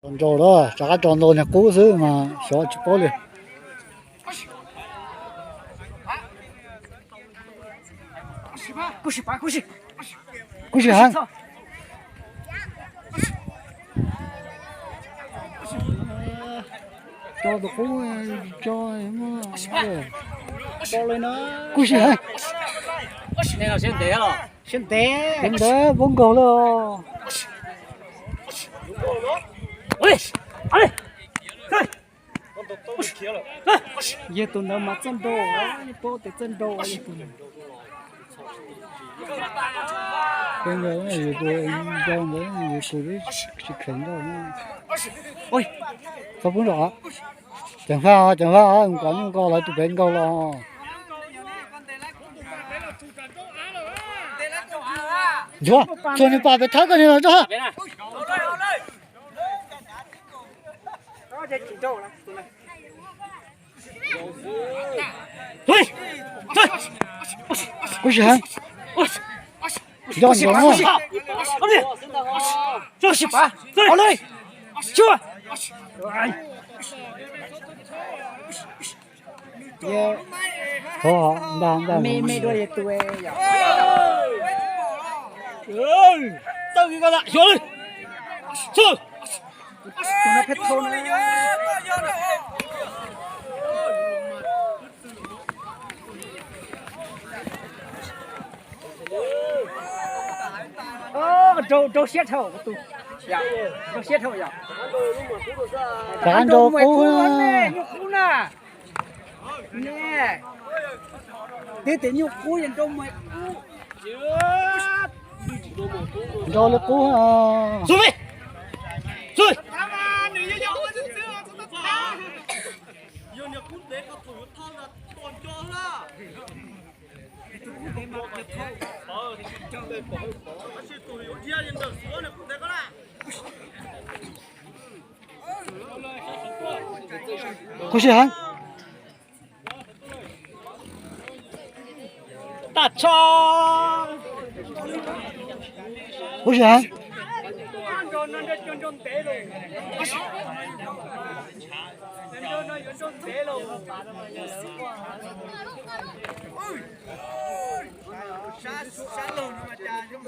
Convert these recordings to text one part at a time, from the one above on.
Tso nrau lawm, rov qab tso nrau niag qub xwb mas xyov tsis paub li. Kub si heev. Tso tus qub, tso, tso li no. Kub si heev. Siab ntev, siab ntev, poob nkaug lawm. Yog tus ntawd mas txawj nrau, paub tias txawj nrau. Peb nkawd yus tus nrau ntawd yus tus tsis kheev nrau. Txhob pub nrau. Ceev faj, ceev faj, kom nyuj nkaus lawv tus pem nkaus los. Ntxuav, ntxuav nws pam pem thawb koj niag los tso. Kuv sim heev. Nco ntsoov na. Thov nta nta me me dua yog tus. Rau siab dhau, rau siab dhau yog. Kav nrau qub na. Twb tias nyuj qub yog nrau mas qub. Nrau li qub. Khuv xim heev. Khuv xim heev.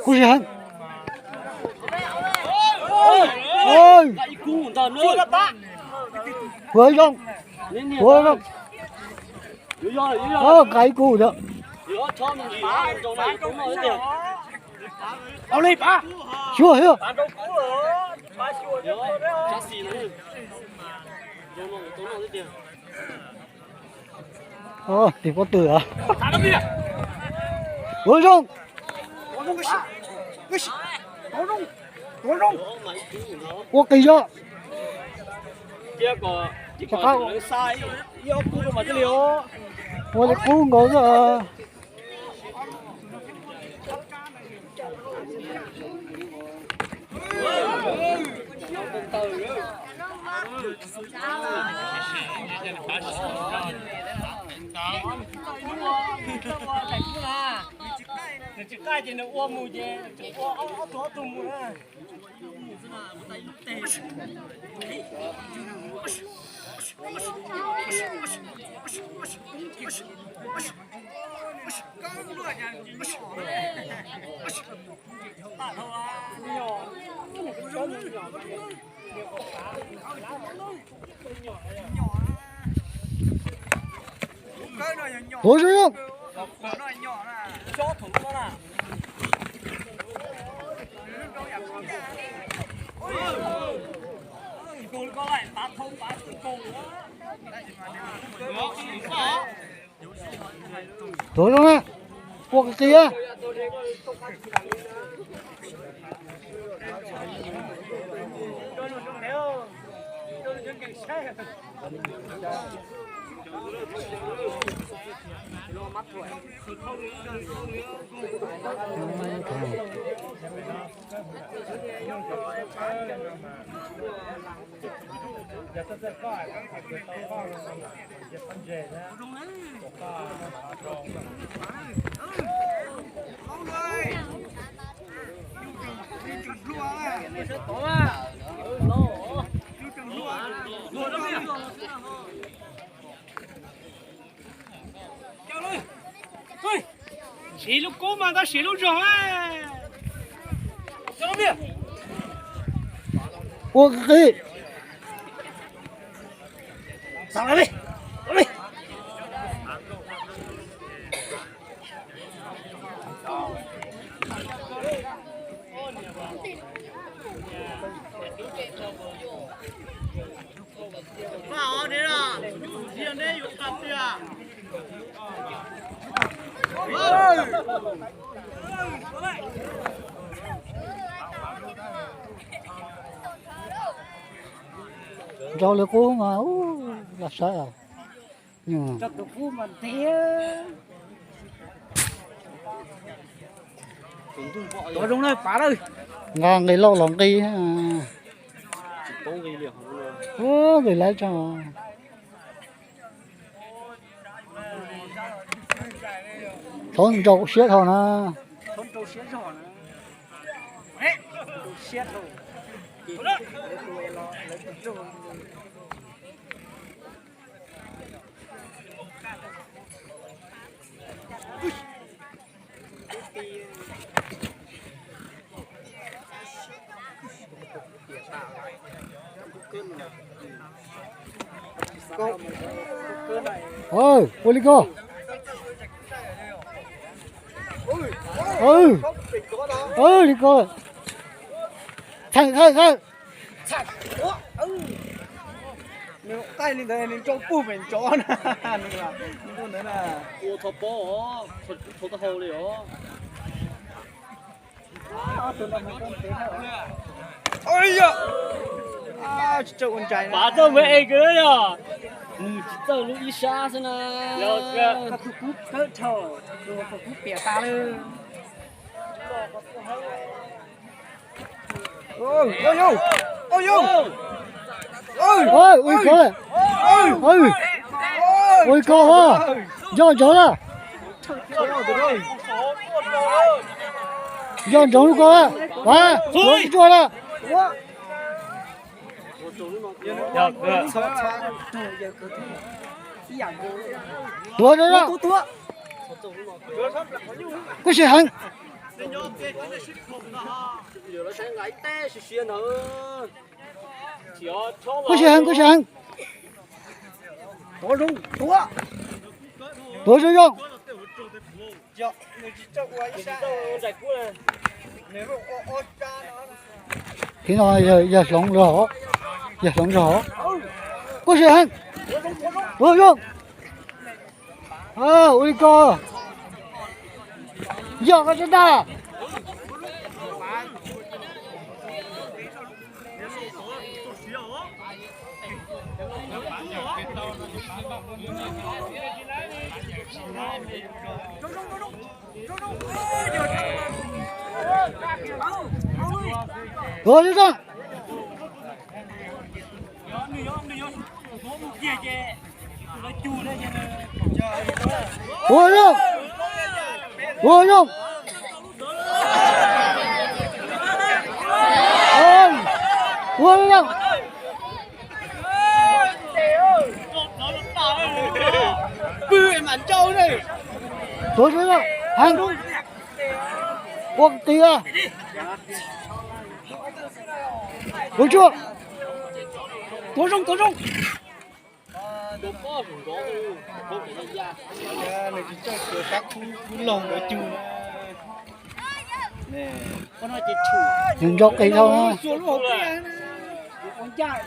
Khuv xim heev. Ua zoo, ua zoo. Nqa ib kub lawm. Xyuas xyuas. Tig pob tw. Ua zoo. Ua qis zog. Ua li qub nkaus xwb. Nws tsis qaij ces nws ua mus ces ua ob tug ob tug mus na. Ua zoo. Tuav zoo na, ua qis qis. Siv lub kub mas ntau siv lub zog. Ua qis. Nrau li qub mas ub, los saib os. Nqa nqi lauj los nqi. Ub, nqi lawv tso. Thaum nrau siab dhau na. Ua li ko. Li ko. Thawj, thawj, thawj. Nws qaij li ntawd nws nrau puag pem ntsov na. Nws ntawd na. Ua txhob pob os, txhob taub hau li os. Pav txawj mus es kawg yog. Nws tsis txawj lub ib sab xwb na. Tus kub kawg dhau, tus kub piam tas lawm. Ui, ua li ko, ua li ko, nco ntsoov na. Nco ntsoov lub ko, a, tuav tsis tsuag na. Tuav, tuav, tuav. Kub sim heev. Kub sim heev, kub sim heev. Tuav zoo zoo. Qhov no yog hloov zog, yog hloov zog. Kub sim heev. Tuav zoo. Ua li ko. Yog koj tsis tag. Tuav zoo. Ua zoo. Ua zoo. Ua zoo. Pw mas nrau ne. Tuav zoo, heev. Ua qis. Ua tsuag. Tuav zoo, tuav zoo. Nws tsis txawj tuav kab kub, kub laug ntawd cug. Nws nco qis dhau. Ua ncaj,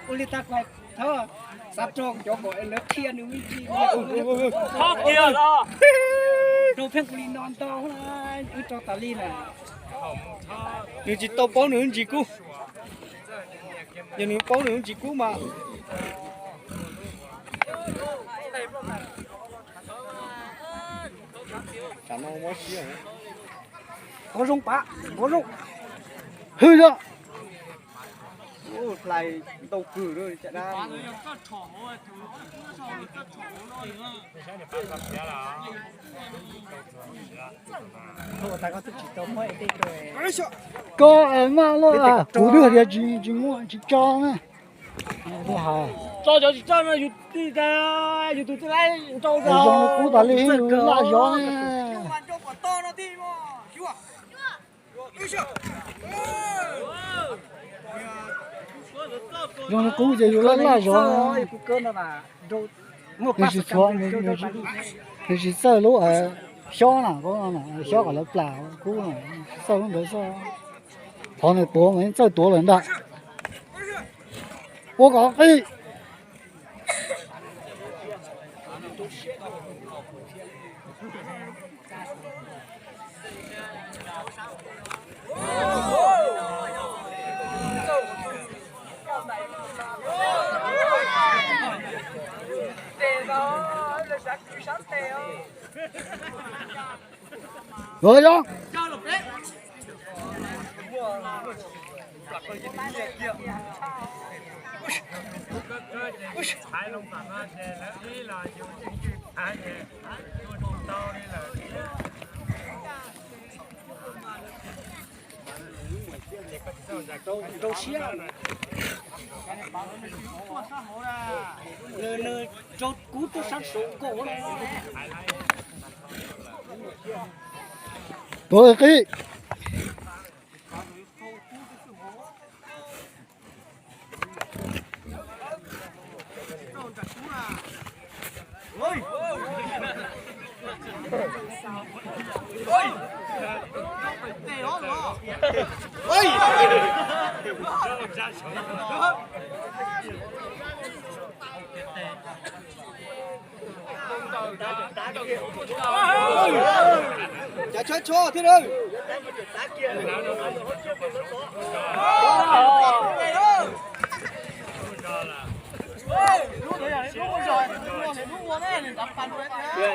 ua li tag, thawj xav rau cov kom lawv qhia nws me ntsis. Rau pheej kuv li no ntau, wb rau tas li na. Nws tsis tau paub nws ntsis kub. Yog nws paub nws ntsis kub mas. Tuav zoo, pav, tuav zoo. Hwj zoo. Hlais ntau kawg li. Koj maj loj, kuv twb hais tias tsis muaj tsis tso na. Tso cov tsis tso no yus twb, yus tus twb laib tso. Zoo li kub tas li, yus laj zov ne. Zoo li qub ces yus laj laj zov. Nws tsis tshuav, nws tsis txawj lub xyob na, xyob kom lawv plam kub, tsis txawj lub ntawd xwb. Qhov nws tuav mas yeej txawj tuav lawm ntag. Ua kom qij. Ua zoo. Rau siab, nws rau kub tuaj sab saud nkaus. Tuav qib. Cav tshab tsho thiab na.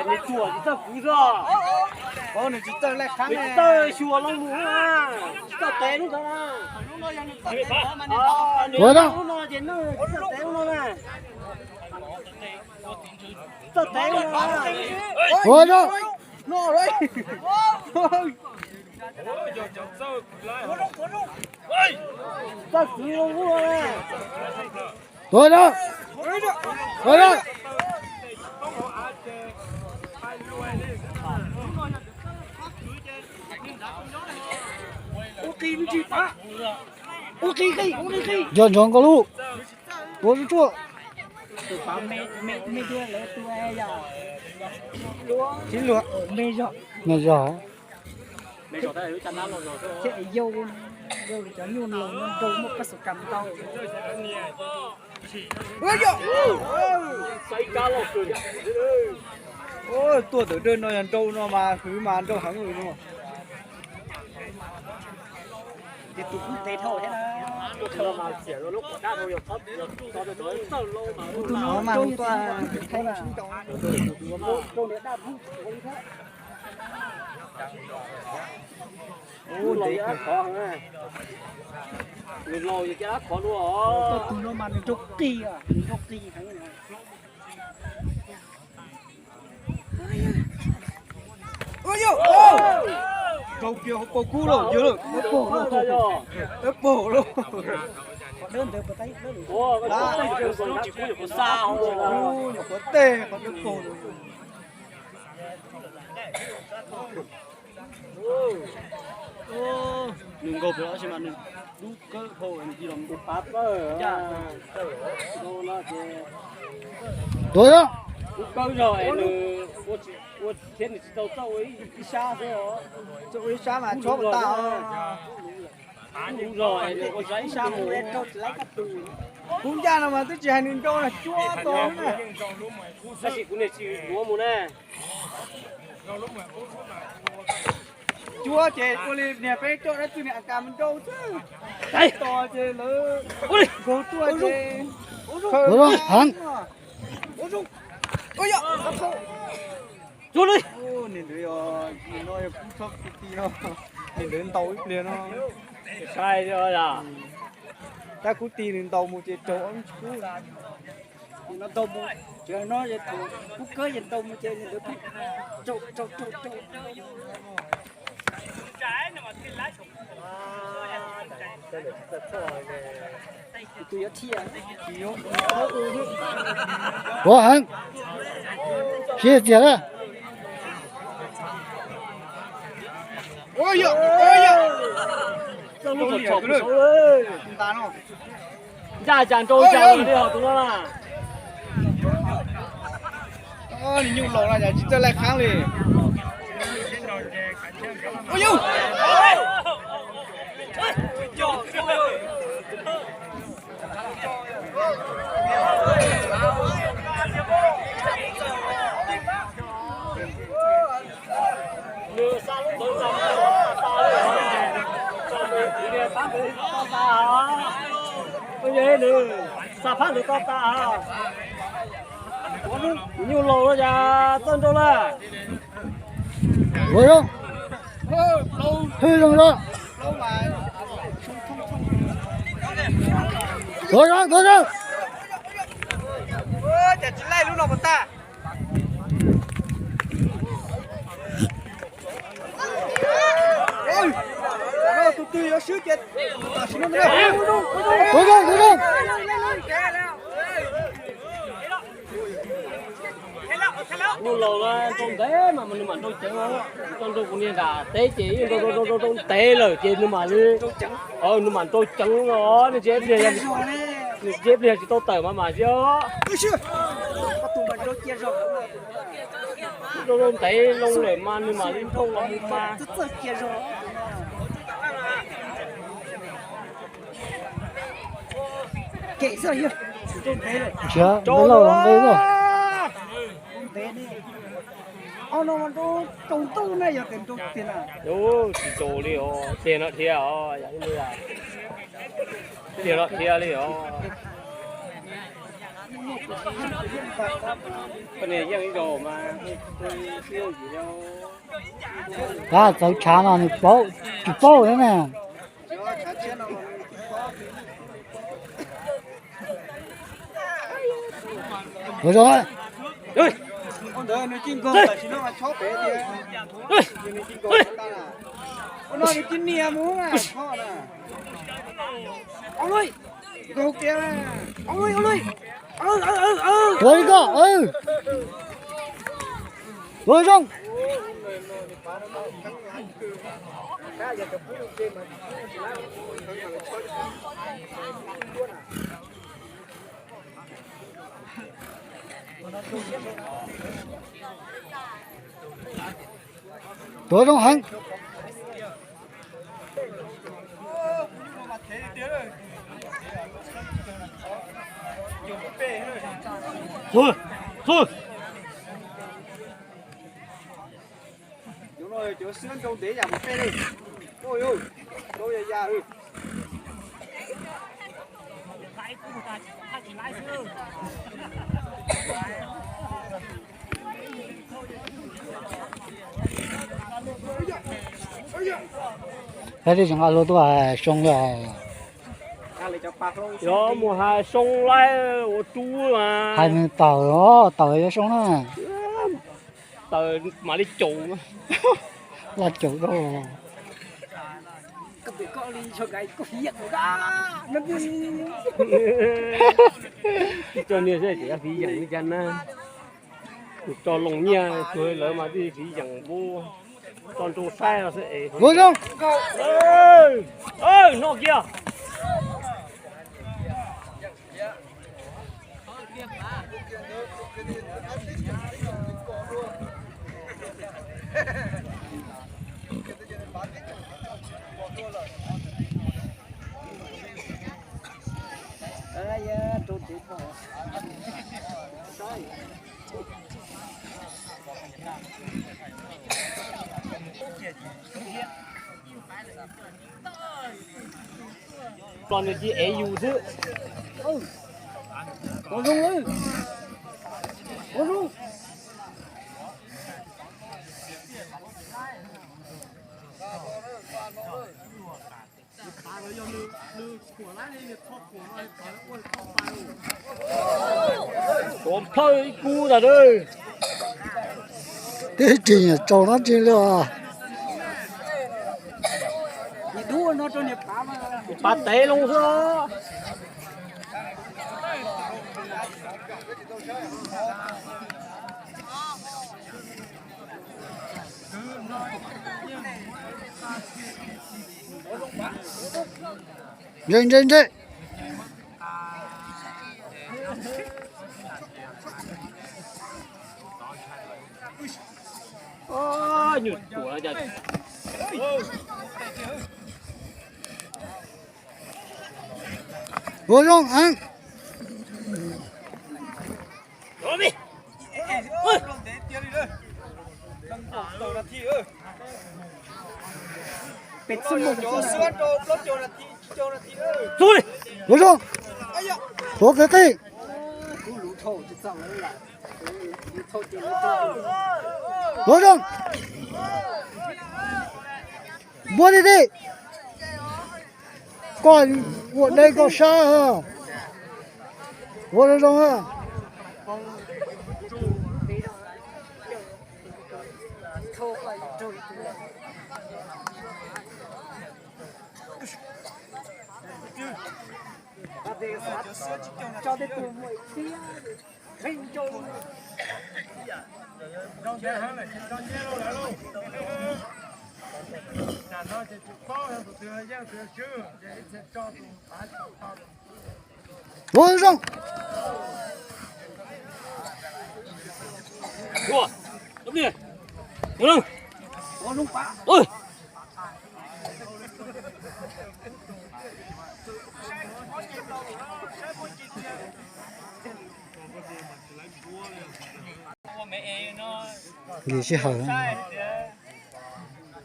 Nws tsuam tsis txawj kwv xwb. Nws tsis txawj laij qhab, nws tsis txawj xyuas loo mus na. Tsis txawj tev lub ntawd na. Lub no ces nws tsis txawj tev lub no na. Txawj tev lub no. Txawj kwv lub no na. Tuav na. Tuav na. Nco ntsoov koj lub. Tuav tsuag tsuag. Tsis luag. Me zog. Tuaj tawm dawj no yog nrau no mas hwv mas nrau heev li no. Ces tus kub ntev dhau thiab na. Tus no mas hu tuaj, ntev kawg. Nws laus ces cia dab khov dua. Tus no mas nws nrau qis, nws nrau qis heev. Rau kiag hauv paus kub lauj, yawg lauj. Dawb paug lauj. Nyuam qhuav tej, qhov dawb paug lauj. Nws nkaug pem los sis mas nws dub kawg dhau, nws cia los mus pab pawg. Tuav na. Dub kawg zog es nws ua thiab nws tsis tau txawj ua ib sab xwb. Txawj ua ib sab mas chob pas tas. Kuv ncaj no mas twb tsis hais nws nrau na, cuab tau na. Tab sis kuv niam tsis yuav mus na. Cuab ces ua li niag peb coj dab tsi niag a kas mus nrau xwb. Tos ces lawv nkaug tuaj ces khaws heev. Ua zoo. Ua zoo. Ua zoo. Nim ntawd yog, no yog kub txhob kub ti no, nim ntawd ntaus ib pliag no. Sai, tab kub ti nws ntaus mus ces raug ob lub kub. No ntaus mus, ces no kub kawg ces ntaus mus ces nim ntawd raug raug raug raug. Ua heev, siab txias na. Txawj lub txom txom kuv saud. Ncaj cas nrau cas li hos tus no na. Nws nyuj laus na, tsis txawj laij qhaab li. Xa phab ntawd to tas. Nyuj laus no cas txawj nrau lawm. Tuav zoo. Hwj zoo zoo. Tuav zoo, tuav zoo. Tus twg yuav swb ces tam sim no. Tuav zoo, tuav zoo. Nyuj laus na nrau ntev mas nws mam nrau ceev. Tau nrau kuv niag nram teb ces yeej nrau nrau ntev lawm ces nws mam li, nws mam nrau ceev no. Nws tsis ib pliag, nws tsis ib pliag tsis tau tawm mas mam xwb os. Nrau ntev loo lawm mas nws mam li nrau los mus mas. Nrhiav ntev lauj, ntev lauj. Tsis nrau li os, tiag no thiab os, yam li tiag no thiab li os. Koj niag yeej ib zaug mas. Tab txawv tshav no nws paub, tsis paub thiab na. Ua zoo. Tuav li koj. Ua zoo. Tuav zoo heev. Cov no cov xwb nrau ntev yam mus peb lawm. Nrau ya ya. Peb twb tseem luag tuaj hais Soo li os. Yog mus hais Soo laij ua rub mas. Hais nws tawm os, tawm yuav Soo na. Tawm mam li caum. Laj caum rau. Tso niag seb tseem fiv yeem li cas na. Tso loo nyiaj tsuag lawv mas twb fiv yeem npub. Tso nrau saib no xwb es. Ua zoo. Noj kiag. Los nws cia ev yus xwb. Ua zoo, ua zoo. Tuav plhawj ib kub ntag. Tib ris nyuam tsaus no tsis li os. Pav tev loo xwb. Ntse ntse ntse. Ua zoo heev. Ua zoo. Ua kwv tij. Ua zoo. Npuaj tiag tiag. Koj ua deb koj sab. Ua zoo zoo. Ua zoo. Nkim sij hawm,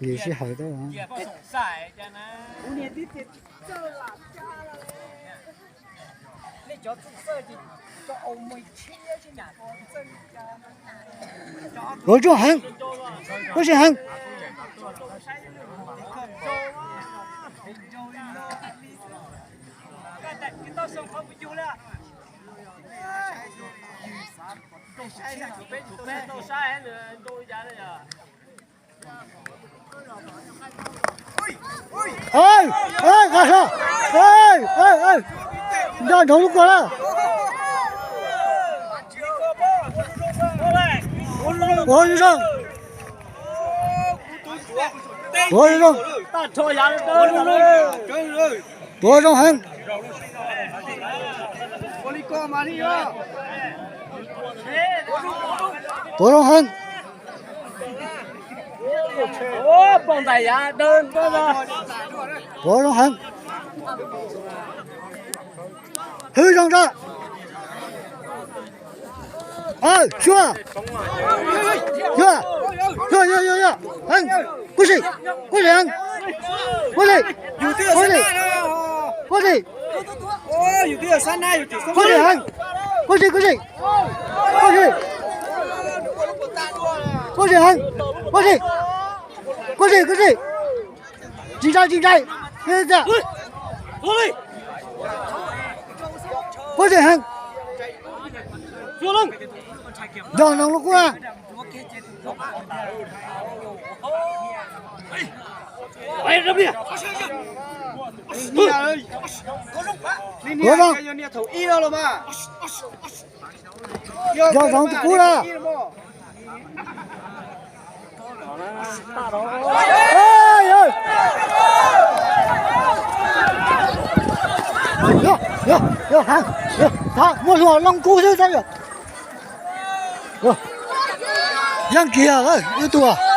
nkim sij hawm. Ua zoo heev, ua zoo heev. Nco ntsoov lub kua lawm. Ua zoo, ua zoo, ua zoo heev. Ua zoo heev. Ua zoo heev. Hwj zoo tso. Xyuas, xyuas, xyuas, xyuas, xyuas heev. Kub si, kub si heev. Kub si, kub si, kub si, kub si heev. Kub si, kub si, kub si, kub si heev. Kub si, kub si, kub si. Tsis ntshai, tsis ntshai. Kub si heev. Nco ntsoov lub kua. Ua zoo. Nco ntsoov tus kub na. Yog, yog, yog heev. Muaj hluas loo kub xwb tab yog. Yeej kiag lawm ib tug.